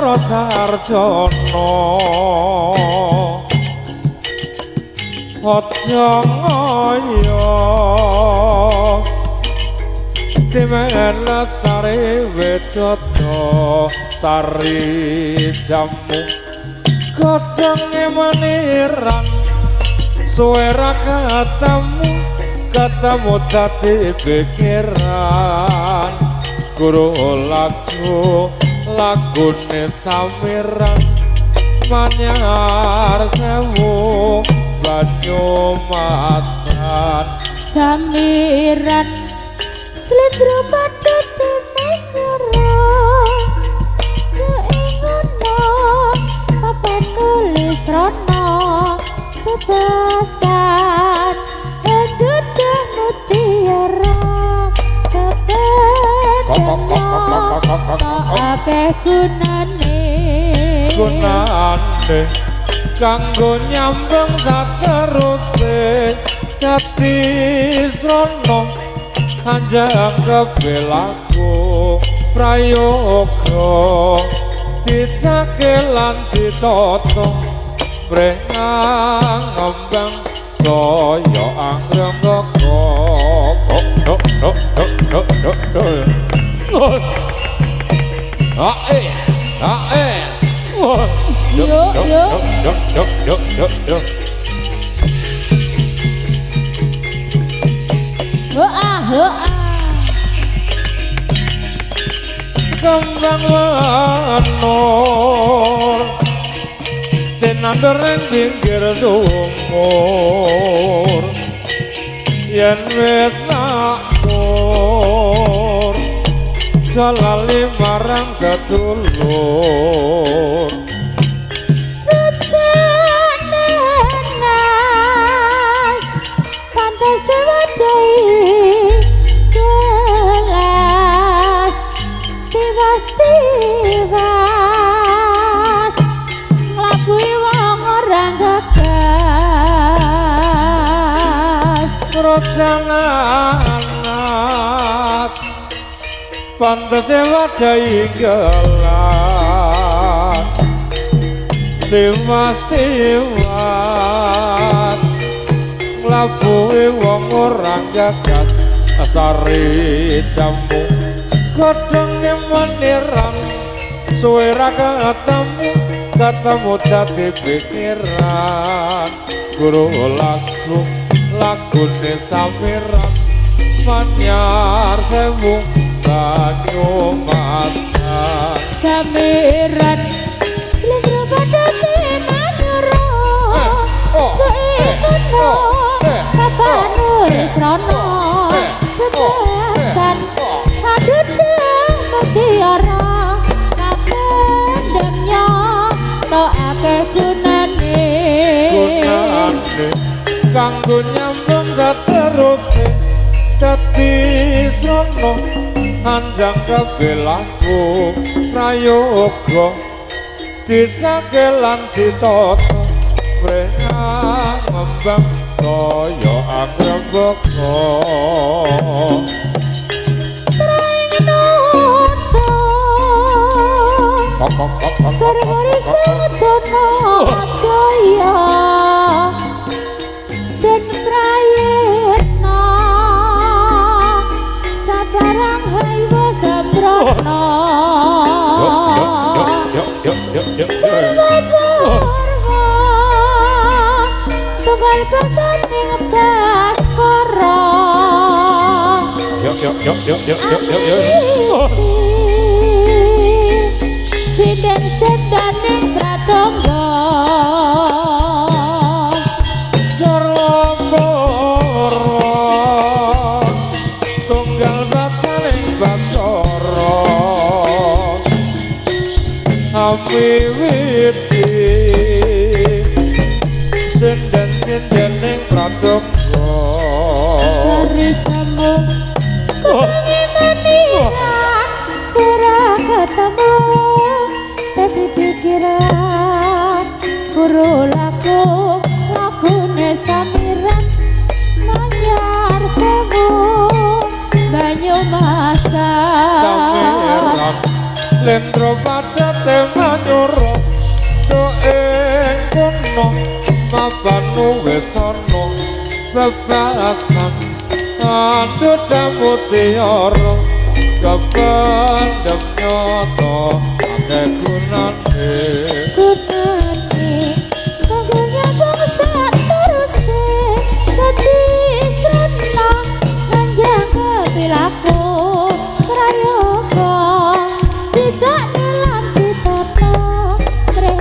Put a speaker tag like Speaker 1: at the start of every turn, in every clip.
Speaker 1: para sarjana aja ngoyo demen lestari wedodo sari jamu godhonge meniran suwe ra ketemu ketemu dadi pikiran guru lagu lagune samiran manyar sewu Banyumasan
Speaker 2: samiran slendro padha temenyoro ngono papan nulis rono bebasan dudah mutiara akeh gunane
Speaker 1: gunane kanggo nyambung sateruse dadi srana anjang kebelaku prayoga dicake lan ditata prenang ngembang saya anggrek kok dok dok dok dok dok dok ae ae
Speaker 2: yo yo
Speaker 1: yo yo yo yo yo
Speaker 2: hoa hoa
Speaker 1: kembang wanor tenandur ing pinggir sumur yen wis makmur lali marang sedulur
Speaker 2: rujak nenas pantes wadai gelas tiwas tiwas nglabuhi wong ora gagas
Speaker 1: rujak nenas pantes wadai gelas tiwas tiwas nglabuhi wong ora gagas sari jamu godhonge meniran suwe ra ketemu ketemu dadi pikiran guru lagu lagune samiran manyar sewu Banyumasan
Speaker 2: samiran slendro padha temanyura ngono papan nulis rono bebasan adudah mutiara kapendemnya to akeh gunane
Speaker 1: gunane kanggo nyambung sateruse dadi srana anjang kebelaku prayoga dicake lan ditata prenang ngembang saya angrembaka
Speaker 2: traing nuto garwari sing dono jaya den prayitna sabarang haywa sembrono Sarwa purwa tunggal basaning Baskara
Speaker 1: yo yo yo yo yo yo yo
Speaker 2: sinden sendaning pratangga
Speaker 1: Jarwa purwa tunggal basaning Baskara awiwiti senden-sendening pratangga
Speaker 2: sari jamu kutangi meniran sira ketemu dadi pikiran guru laku lagune samiran manyar sewu Banyumasan
Speaker 1: samiran lendro padate manyar kono mapanu wis ana bebasan andut mutiara kependem nyoto akeh gunane
Speaker 2: gunane kanggo nyambung sak teruse dadi srana nganjang kepilaku prayoga dijak lan ditata mrih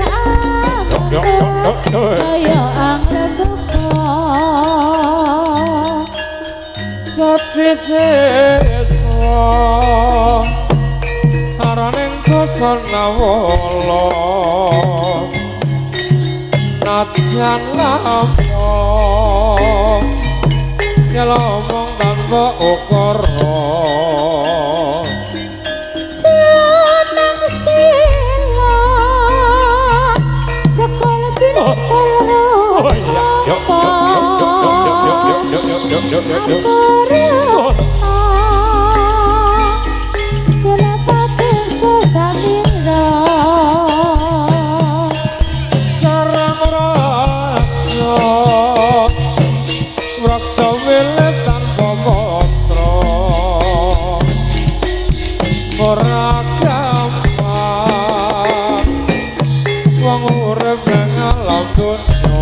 Speaker 1: Yo yo yo yo.
Speaker 2: Saya angrembaka
Speaker 1: Saci seswa araning basa nawala najan lapo nyelomong tanpa ukara
Speaker 2: jeneng sila sekolah pinter.
Speaker 1: Oh iya, yo yo yo yo yo yo yo yo yo. Sarang raksa raksa wilis tanpa matra ora gampang wong urip nang alam donya.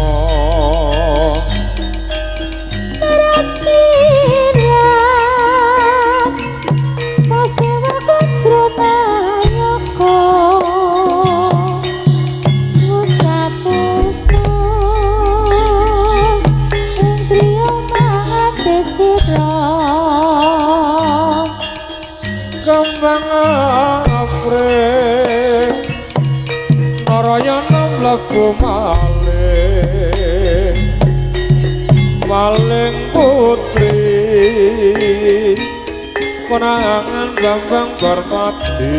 Speaker 1: Kembang apre Narayana mlebu maling maling putri konangan Bambang Parmadi.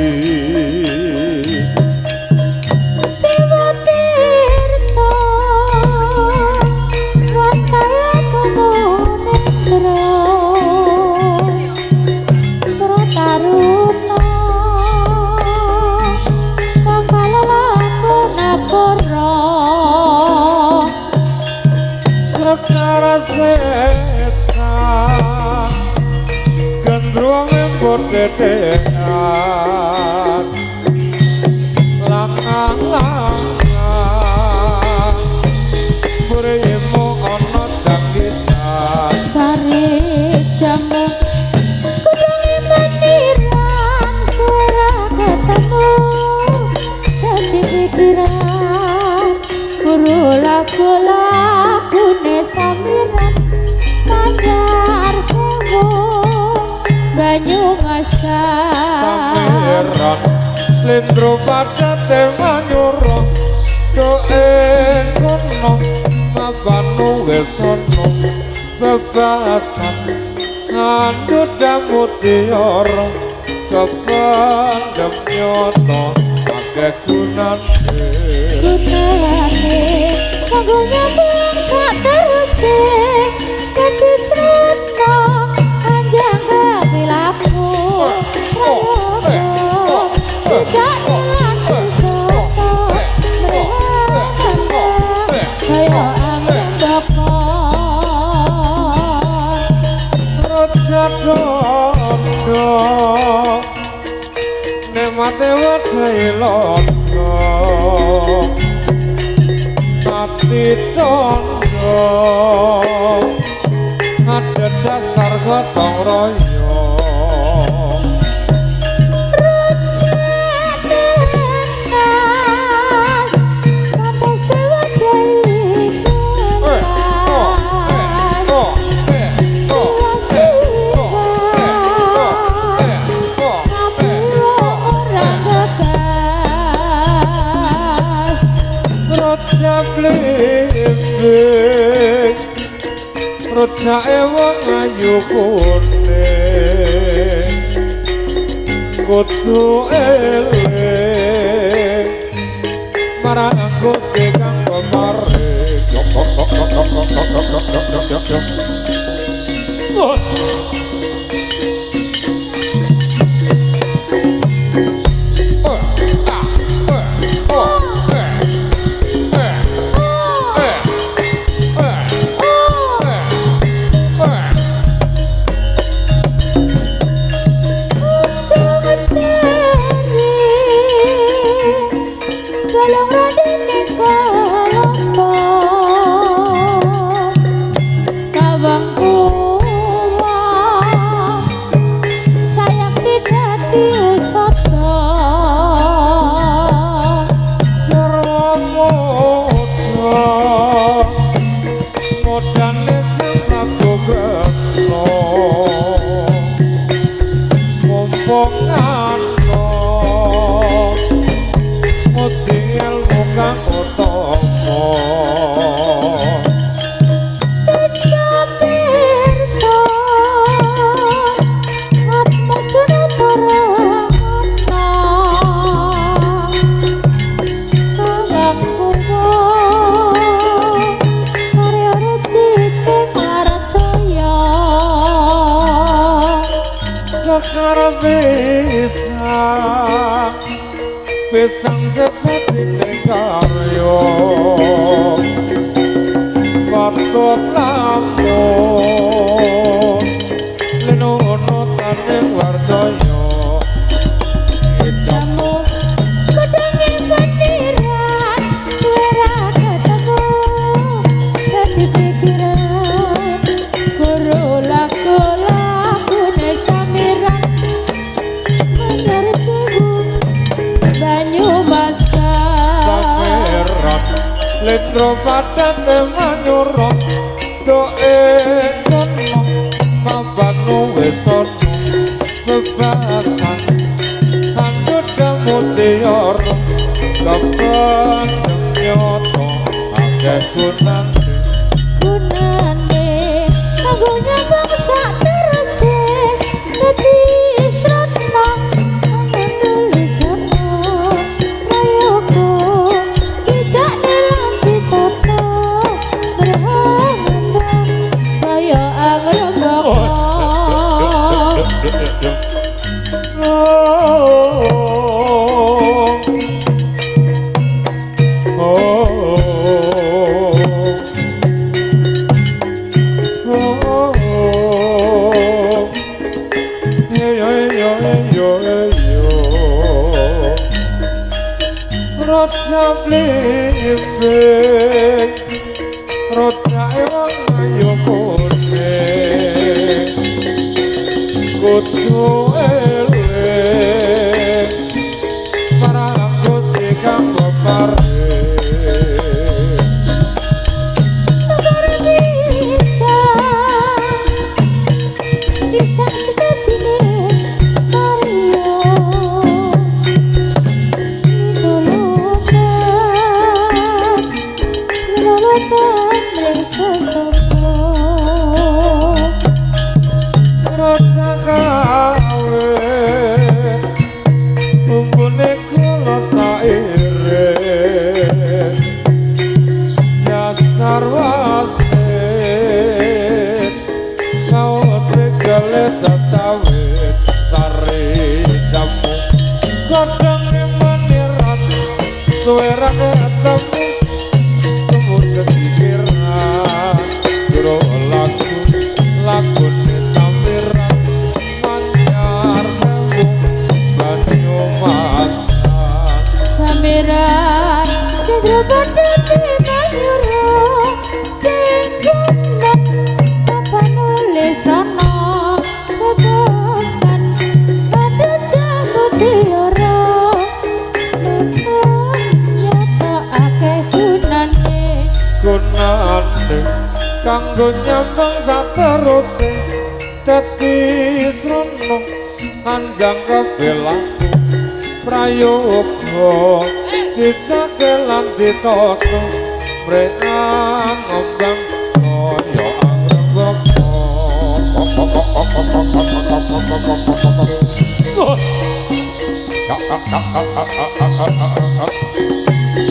Speaker 2: Dewa Tirta Wataya Komonendra Protaruna kang kalelakon akara
Speaker 1: Sekara setan gendruwo ngembur tetean langah-langah burimu ana jangkitan
Speaker 2: sare jamu kudunge maniran suara ketemu dadi pikiran guru lagu-lagune samiran kanyar sewu Banyumasan
Speaker 1: samiran slendro padate manyura doe kono mapanu wis ana bebasan ngandut mutiara kependem nyoto akeh gunane
Speaker 2: gunane kanggo nyambung sak teruse dadi srana anjang kapilaku prayoga dijak lan ditata mrih saya angrembaka
Speaker 1: Raja dondo nemate wadhahe londo ati tondo ada dasar gotong royong
Speaker 2: Raja Nenas Kampuse wadhahe kelas Ora gegas
Speaker 1: Raja blimbing rojake wong ayu kuning kudu eling marang Gusti kang pemaring. Yo yo yo yo yo yo yo yo yo yo.
Speaker 2: Balung Raden ing kalapa Kawang kuwa sayang dadi usada
Speaker 1: Jarwo muda modane Sang Prabu Kresna mumpung ana mudi ilmu kang utama
Speaker 2: Teja tirta Atmajana Paramana Kawang kuwa karya reciting wartaya
Speaker 1: Sekar pisang pisang sejatine karya patut lamun lenono taning wartaya
Speaker 2: Jamu godhonge patiran suwe ra ketemu dadi pikiran guru lagu lagune samiran Banjar Sewu Banyumasan
Speaker 1: Saperat lendro padate manyura doe kono mabanu wis ana bebasan andudha mutiara kependhem nyata akeh gunane
Speaker 2: gunane kanggo nyambang sak teruse dadi srana nulisana prayoga kijak lan ditata mrehangembang saya angrembaka.
Speaker 1: Oh, oh, oh, yo, yo, yo, yo. Roja blimbing, roja wong ayu kuning, kudu eling marang Gusti kang paring.
Speaker 2: Sabar bisa bisa sajine karya Pitulutan pitulutan mring sesepuh
Speaker 1: Roja kawe bumbune kula sairing dasar wasit maut regale tetawit sari jamu godhong meniran suwe ra ketemu kemudian pikiran jero lagu lagune samiran Manyar Sewu Banyumasan
Speaker 2: Samiran Slendro padate manyura Tenggono papan nulis ana bebasan Paduda mutiara Nyata akeh gunane
Speaker 1: gunane kanggo nyambang sateruse dadi srana anjang kebelaku prayoga dicake lan ditata mreang ngembang kaya angrembaka.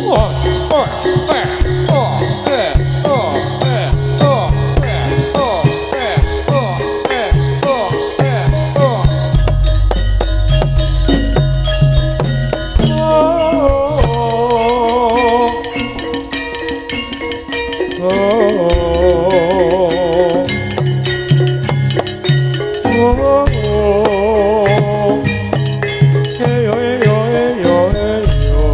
Speaker 1: Oh, oh, eh, oh, eh, oh, eh, oh, eh, oh, eh, oh, eh, oh, eh, oh. Oh, oh, oh, oh. Hey, oh, hey, oh, hey, oh, hey, oh.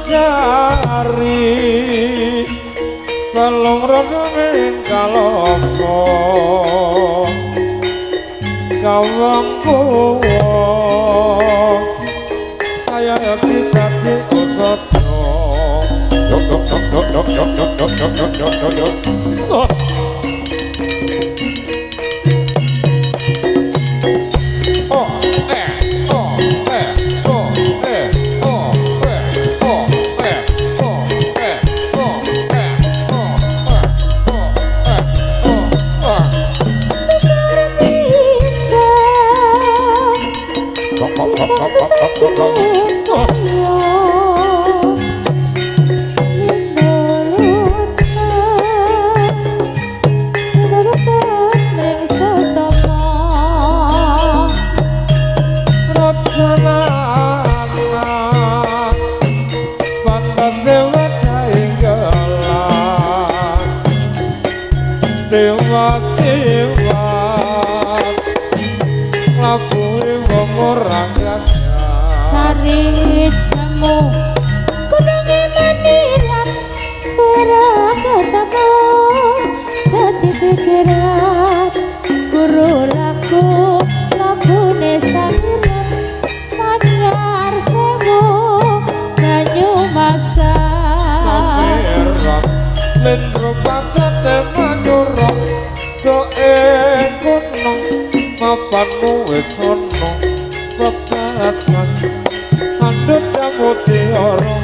Speaker 1: jari telung rodo ning kaloko kawang kuwo saya kita di osoto dok dok dok dok dok dok dok dok dok dok dok dok. Oh eh oh eh oh eh oh eh oh eh oh eh oh eh oh eh oh eh oh eh.
Speaker 2: Bisa sari jamu kunange maniran suara ketemu dadi pikiran guru lagu lagune sangiran manyar sewu banyu masa
Speaker 1: sameran lendro patate manyura doe gunung mapanmu wis ana bebasan andut jamu tiara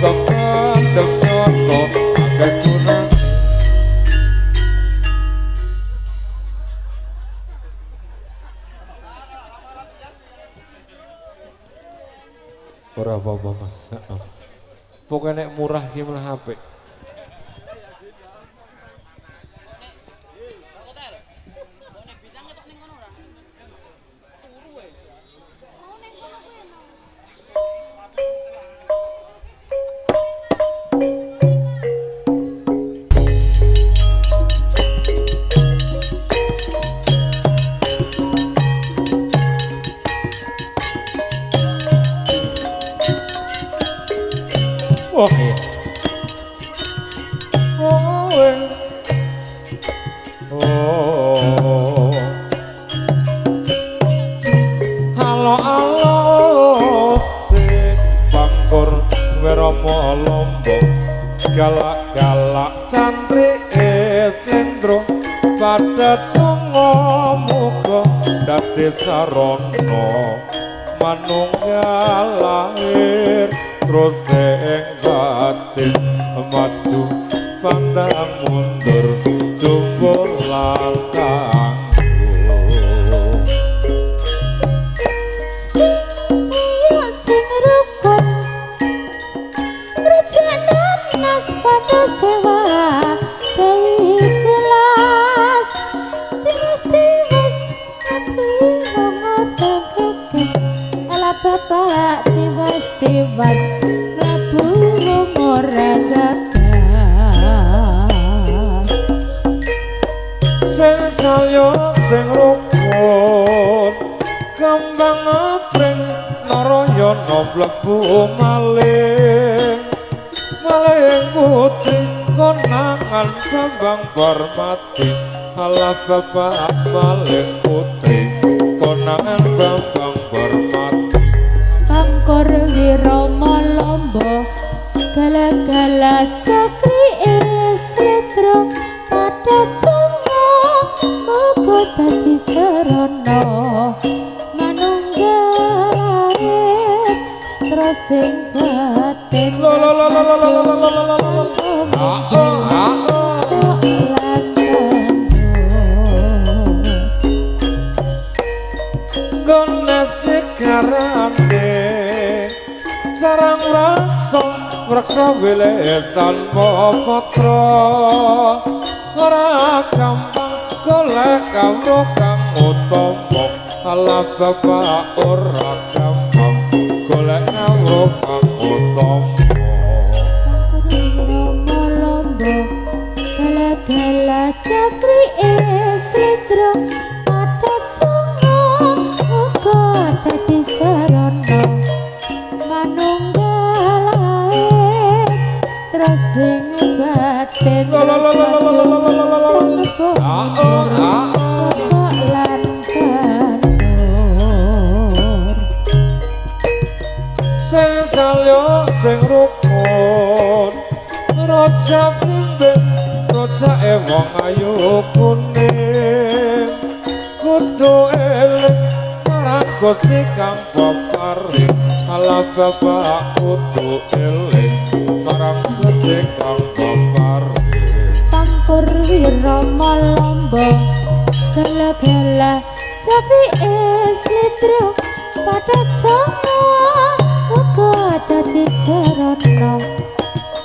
Speaker 1: kependem nyoto akeh gunane. Ora apa-apa Mas. Pokoke nek murah ki malah apik. Oke. Oh, oh. Halo halo sing pangkur Wirama Lombok galak-galak cantri slendro padat songo muga dadi sarana manunggal lahir terus ing batin maju pandang mundur jumbo lan tangguh
Speaker 2: sing siyo sing rukun rejanan nas pato sewa dai kelas tiwas tiwas ati wong keges ala bapak tiwas tiwas mlebu wong ora gagas
Speaker 1: sing salyo sing rukun kembang apring Narayana mlebu maling maling putri konangan Bambang Parmati alah bapak maling putri konangan Bambang Parmati
Speaker 2: Pangkor Wirama Lombok gala-gala cakri slendro padat songo muga dadi sarana manunggal lahir terus sing batin
Speaker 1: lo lo lo lo lo lo lo lo lo lo. Ah oh ah oh. Gone sekarane sarang raksa raksa wilis tanpa patra ora gampang golek kawruh kang utama alah bapak ora gampang golek kawruh kang utama.
Speaker 2: Pangkur Wirama Lombok gala-gala cakri slendro padat songo muga dadi sarana manunggal lahir terus sing batin terus maju tanpa mundur pokok lan tandur.
Speaker 1: Sing salya sing rukun raja blimbing rojake wong ayu kuning kudu eling marang Gusti kang peparing ala bapak kudu eling marang Gusti kang peparing.
Speaker 2: Pangkur wirama lomba gala-gala cakrike slendro padat sanga uga dadi sarana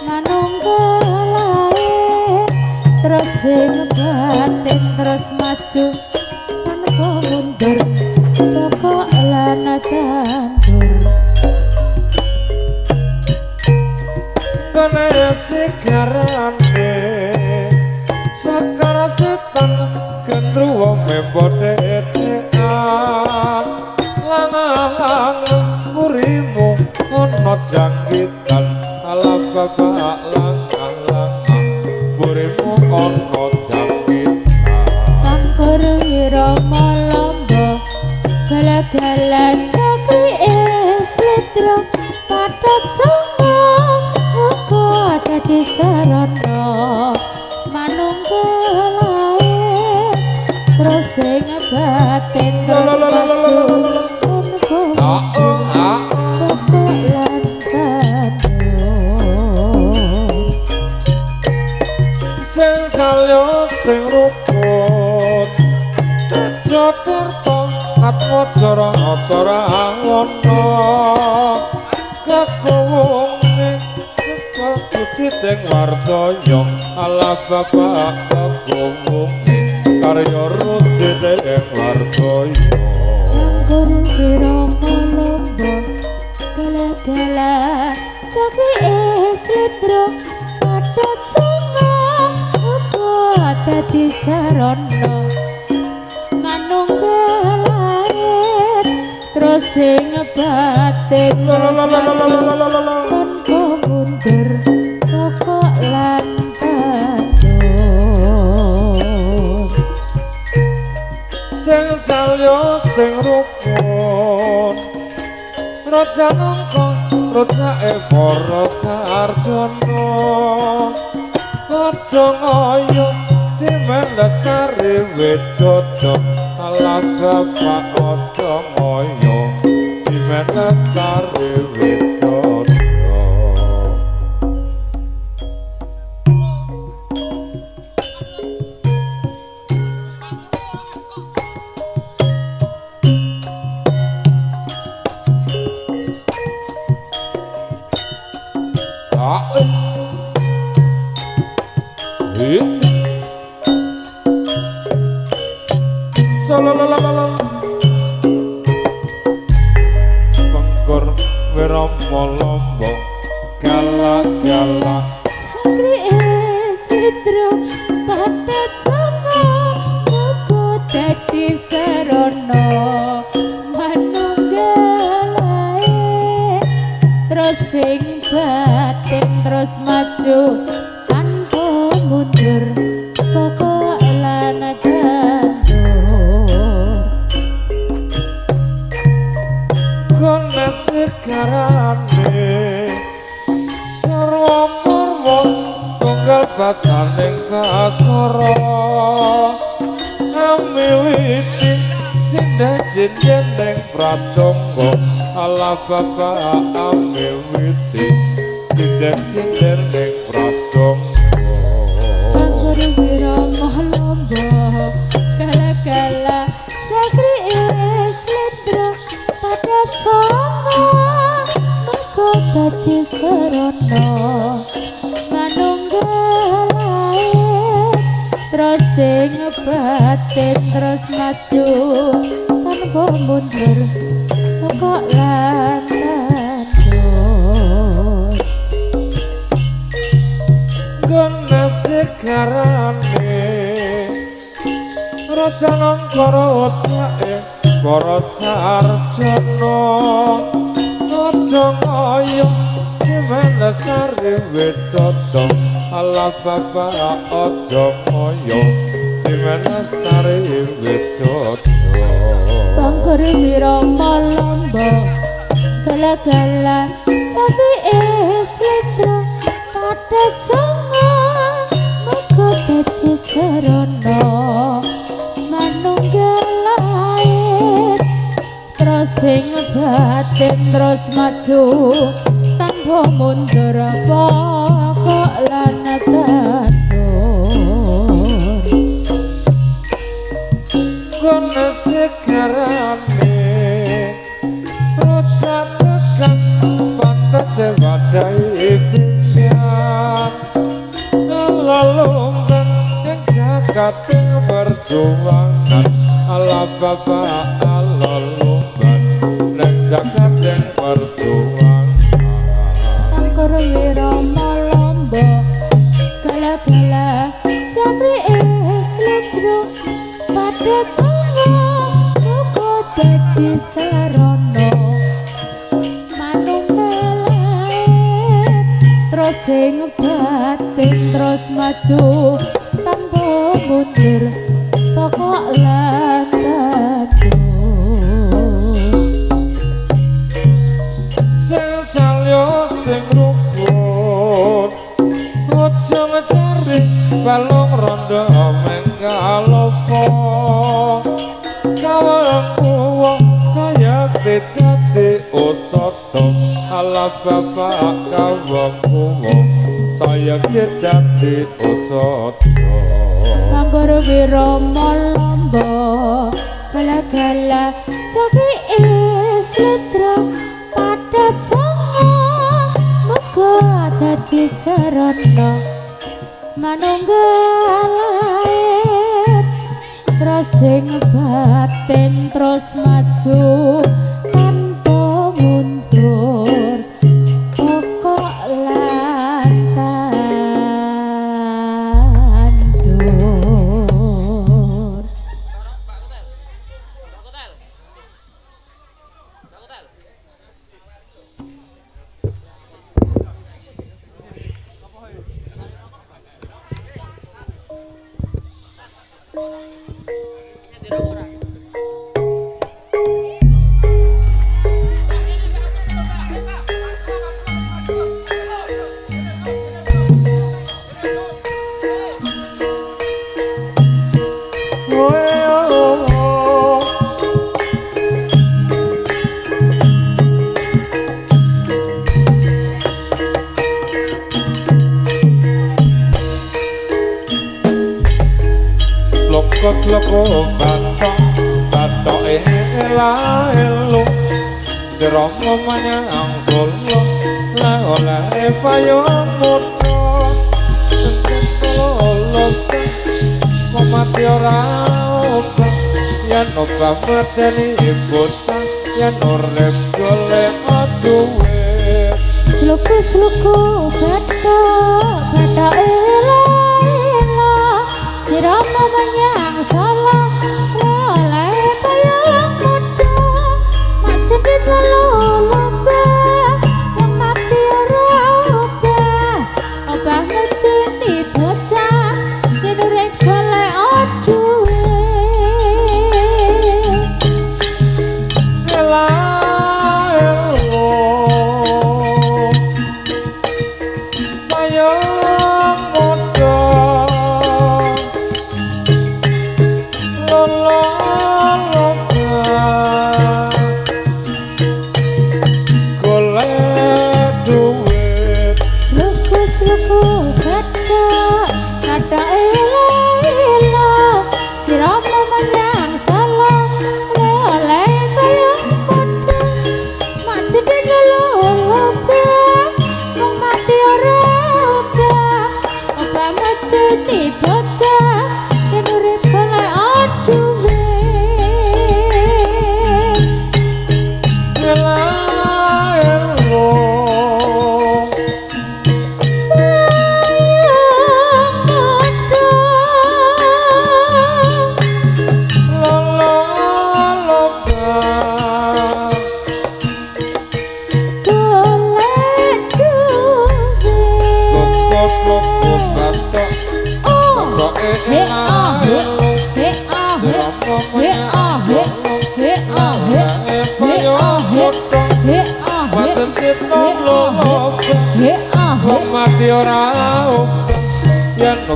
Speaker 2: manunggalae terus sing batin terus maju tanpa mundur pokok lan tandur.
Speaker 1: Gone sigarane sakara setan gendruwo membo dedean langang murimu ana jangkitan ala bapak langang burimu ana jangkitan.
Speaker 2: Pangkur wirama lomba gala-gala cakrike slendro padat sanga uga dadi sarana manunggalae terus sing batin terus maju tanpa mundur pokok lan tandur.
Speaker 1: Sing salya sing rukun Tejo Tirta Atmaja Rata Rawana kakuwunge pujiting wardaya ala bapak kakuwunge karya rujiting wardaya.
Speaker 2: Pangkur wirama lomba gala-gala cakrike slendro padat sanga uga dadi sarana manunggalae terus sing batin terus maju tanpa mundur pokok lan tandur.
Speaker 1: Sing salya sing rukun raja nangka rojake para sarjana aja ngoyo dimen lestari widodo ala bapak aja ngoyo dimen lestari widodo. Pengkur wirama lomba gala-gala
Speaker 2: cakrike slendro padat sanga uga dadi sarana manunggalae terus sing batin terus maju tanpa mundur pokok lan tandur.
Speaker 1: Gone sigarane sarwa purwa tunggal basaning baskara amiwiti sinden-sinden ning pratangga ala bapak amiwiti sinden-sinden ning pratangga.
Speaker 2: Pangkur wirama lomba gala-gala cakrike slendro padat sanga uga dadi sarana manunggalae terus sing batin terus maju tanpa mundur pokok lan tandur.
Speaker 1: Gone sigarane raja nangka rojake para sarjana aja ngoyo Dimelestari widodo ala bapak aja moyo dimelestari widodo.
Speaker 2: Bangker wirama lomba gala-gala jati slendra padha janga muga dadi sarana manunggal lair terus sing batin terus maju tanpa mundur pokok lan tandur.
Speaker 1: Kono sekarane rojak tekan pantes wadai pilihan lalungkan yang jagat perjuangan ala bapak ala lumban nang jagat yang perjuangan.
Speaker 2: Tangkur wirama lomba gala-gala jatri slendro padha janga muga dadi sarana manunggal lair terus sing batin terus maju tanpa mundur pokok lan tandur.
Speaker 1: Sing salya sing rukun aja ngecari balung rondo menggalopo kawangku wong saya dadi usata ala bapak kawangku wong saya dadi usata.
Speaker 2: Bangkur wirama lomba gala-gala jati slendra padha janga muga dadi sarana manunggal lair terus sing batin terus maju tanpa mundur pokok lan tandur.
Speaker 1: Loko batok batok ela elo sirama menyang Solo la oleh payung muda lolo mati ora obah yen obah medeni bocah yen urip golek duwe.
Speaker 2: Sluku-sluku batok batok ela elo sirama menyang Solo oleh payung muda mak jendit lalu lomba wong mati ora obah obah medeni bocah yen urip golek duwe.
Speaker 1: Ela elo payung muda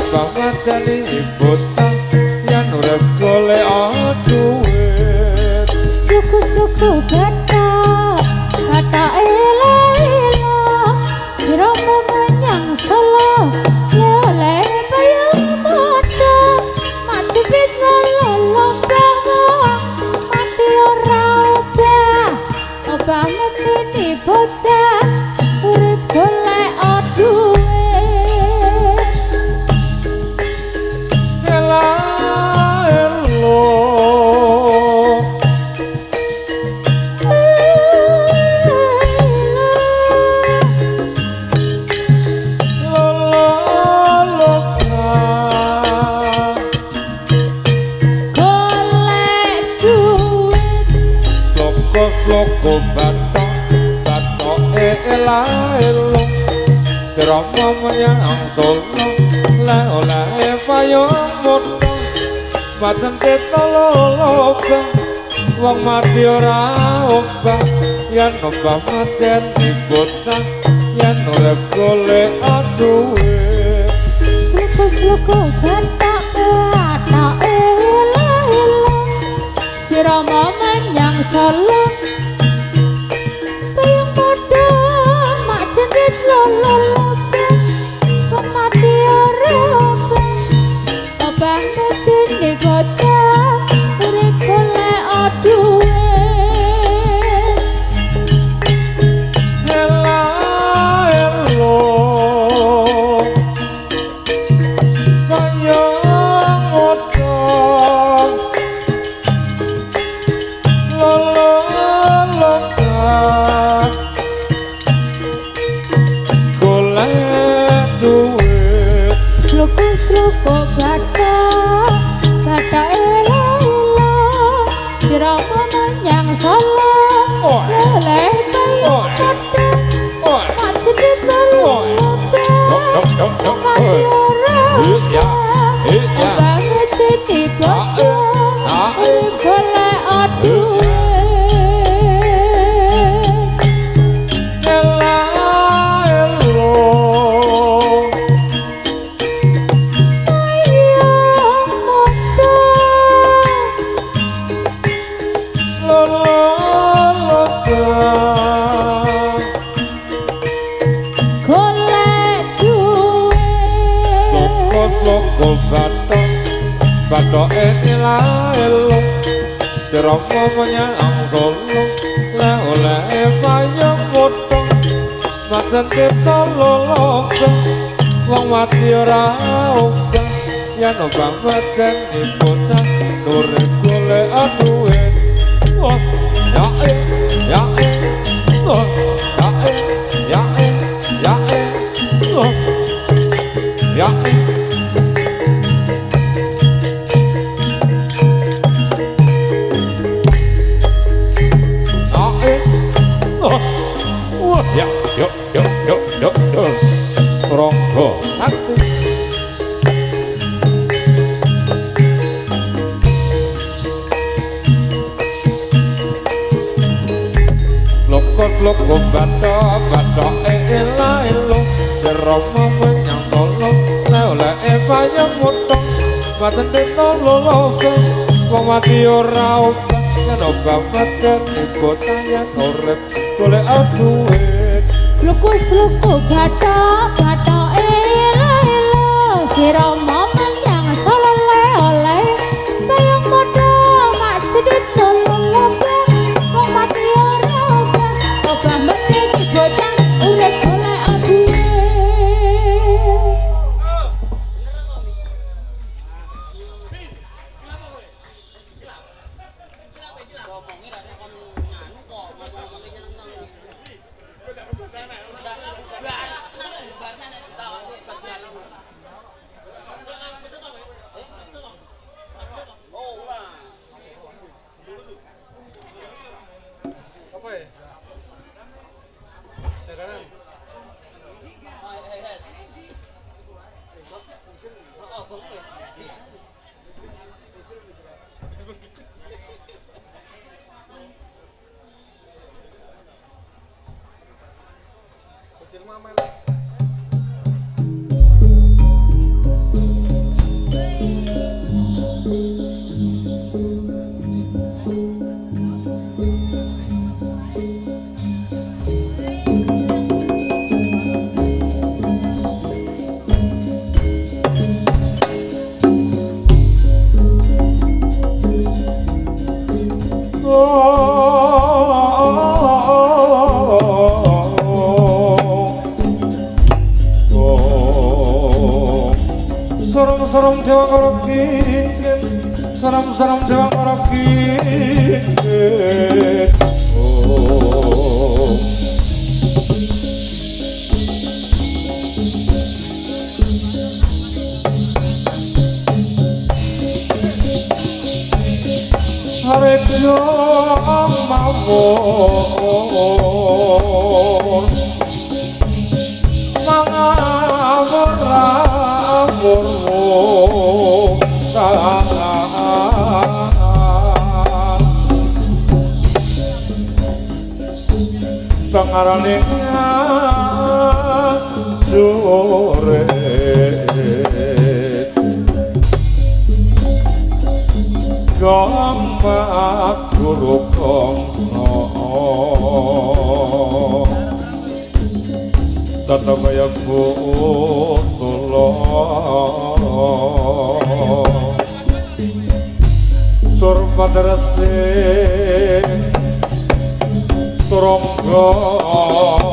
Speaker 1: obah mateni bocah yen urip golek duit.
Speaker 2: Sluku-sluku bathok bathok ela-ela siramu menyang Solo oleh payung mata mak jepit lolo mati ora obah obah metini bocah urip golek duit.
Speaker 1: Ela elo
Speaker 2: Golek duit.
Speaker 1: Sloko bathok bathoke ela elo sirama menyang Solo le oleh payung mutha maten tetolobang wong mati ora obah yen obah mateni bocah yen urip golek duit.
Speaker 2: Sluku-sluku bathok bathok ela ela sirama menyang Solo payung padha mak jendit lolo wong mati ora obah obah metini bocah urip golek duit.
Speaker 1: Ela elo payung mutha lolo golek duit.
Speaker 2: Sluku-sluku bathok bathok ela ela siramu menyang Solo oleh payung padha mak jendit lolo mati ora obah metini bocah urip golek duit.
Speaker 1: Ela elo
Speaker 2: Payung mutha
Speaker 1: lolo
Speaker 2: golek duit.
Speaker 1: Sloko bathok bathoke ela elo sirama menyang Solo le oleh payung mutha maten tetolobang wong mati ora obah yen obah mateni bocah urip golek duit. Oh ya eh ya eh oh ya eh ya eh ya eh oh ya eh. Ya eh oh wah ya yo yo yo yo yo ronggo satu. Loko bathok bathoke ela elo sirama menyang Solo le oleh payung mutha maten tetolobang wong mati ora obah yen obah mateni bocah yen urip golek duit.
Speaker 2: Sluku-sluku bathok bathok ela ela sirama menyang Solo le oleh payung mutha mak jendit lolo wong mati ora obah obah metini bocah urip golek duit.
Speaker 1: Saram-saram dewa karo kingkin, saram-saram dewa karo kingkin. Oh. Rejo mawon mangawur awur pangarane jure Gamak guru kongso tata kaya butula tur padrase turangga.